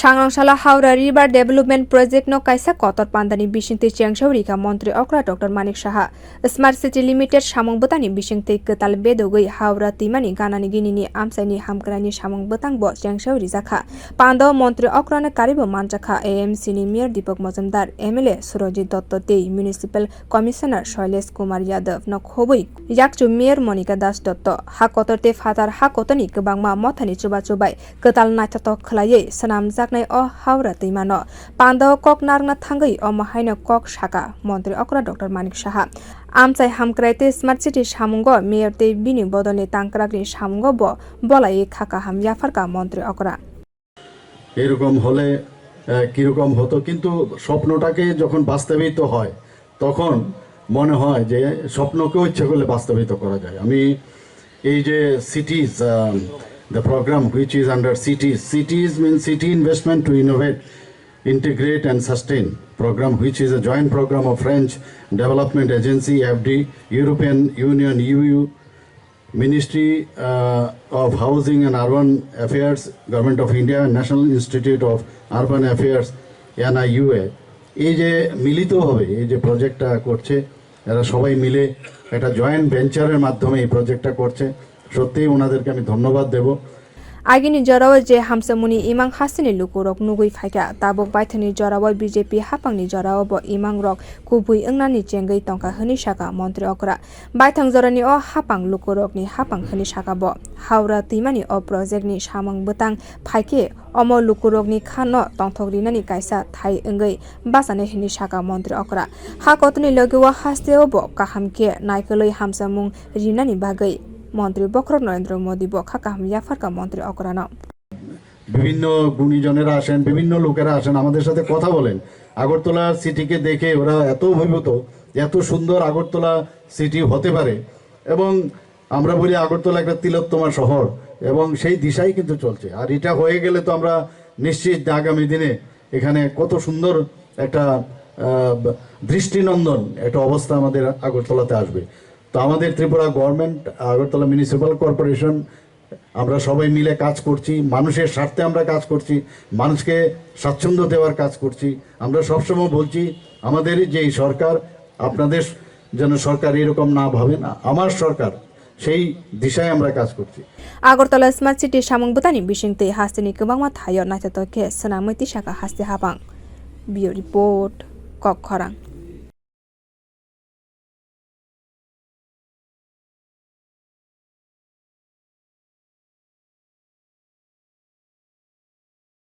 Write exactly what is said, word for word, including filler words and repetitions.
Thangrang salo Howrah River Development Project no kaisa kotor pandani bisingtwi chengsaui rikha Montri Okra Doctor Manik Saha. Smart City Limited samung bwtani bisingtwi kwtal bedogwi Howrah twimani ganani ginini amchaini hamkraini samung bwtang bo chengsaui rijakha. Pando Montri Okra no karibo manjakha A M C ni Mayor Deepak Majumdar, M L A Surajit Dotto tei Municipal Commissioner Shailesh Kumar Yadav no khobwi yakchu Mayor Monika Das Dotto. Ha kotor tei phatar ha kotorni kwbangma mothani chubachu bai kwtal naithotok khwlaiwi swnamjaknai o Howrah twimano. Pandao kok narwkna thangwi omo haino kok saka Montri Okra Doctor Manik Saha. Amchai hamkrai tei Smart City samungo Mayor tei bini bodolni tangkrakni samungo bo bolaiwi kha kaham yapharkha Montri Okra. এরকম হলে আহ, কিরকম হতো, কিন্তু স্বপ্নটাকে যখন বাস্তবায়িত হয় তখন মনে হয় যে স্বপ্নকেও ইচ্ছে করলে বাস্তবায়িত করা যায়। আমি এই যে সিটিজ, the program which is under cities, cities means city investment to innovate, integrate and sustain program, which is a joint program of French Development Agency, F D, European Union, E U, Ministry uh, of Housing and Urban Affairs, Government of India, National Institute of Urban Affairs, N I U A, এই যে মিলিতভাবে এই যে প্রজেক্টটা করছে, এরা সবাই মিলে একটা জয়েন্ট ভেঞ্চারের মাধ্যমে এই প্রজেক্টটা করছে। সত্যিই ওনাদেরকে আমি ধন্যবাদ দেব। Agini jorao je hamswkmungni imang hasteni lukurok nugwi phaikha, tabuk baithangni jorao B J P haphangni jorao bo imangrok kubui wngnani chengwi tongkha hwnwi sakha Montri Okra. Baithang jorani o haphang lukurokni haphang hwnwi sakha bo. Howrah twimani o projectni samung bwtang phaikhe omo lukurokni khano tongthok rinani kaisa thai wngwi bachanai hwnwi sakha Montri Okra. Ha kotorni logio hasteo bo kaham khe naikolwi hamswkmung rinani bagwi Montri Bokhorok Narendra Modi bo kha kaham yapharkha Montri Okrano. বিভিন্ন গুণীজনেরা আসেন, বিভিন্ন লোকেরা আসেন, আমাদের সাথে কথা বলেন। আগরতলা সিটিকে দেখে ওরা এত অভিভূত, এত সুন্দর আগরতলা সিটি হতে পারে। এবং আমরা বলি আগরতলা একটা তিলোত্তমা শহর, এবং সেই দিশাই কিন্তু চলছে। আর এটা হয়ে গেলে তো আমরা নিশ্চিত যে আগামী দিনে এখানে কত সুন্দর একটা আহ, দৃষ্টিনন্দন একটা অবস্থা আমাদের আগরতলাতে আসবে। তো আমাদের ত্রিপুরা গভর্নমেন্ট, আগরতলা মিউনিসিপ্যাল কর্পোরেশন, আমরা সবাই মিলে কাজ করছি, মানুষের স্বার্থে আমরা কাজ করছি, মানুষকে স্বাচ্ছন্দ্য দেওয়ার কাজ করছি। আমরা সবসময় বলছি, আমাদের যে এই সরকার, আপনাদের যেন সরকার এরকম না ভাবেন, আমার সরকার, সেই দিশায় আমরা কাজ করছি। Agartala Smart City samung bwtani bisingtwi hasteni kwbangma thaio naithotok khe swnamwi tisakha haste haphang. Bureau Report, Kokkhorang.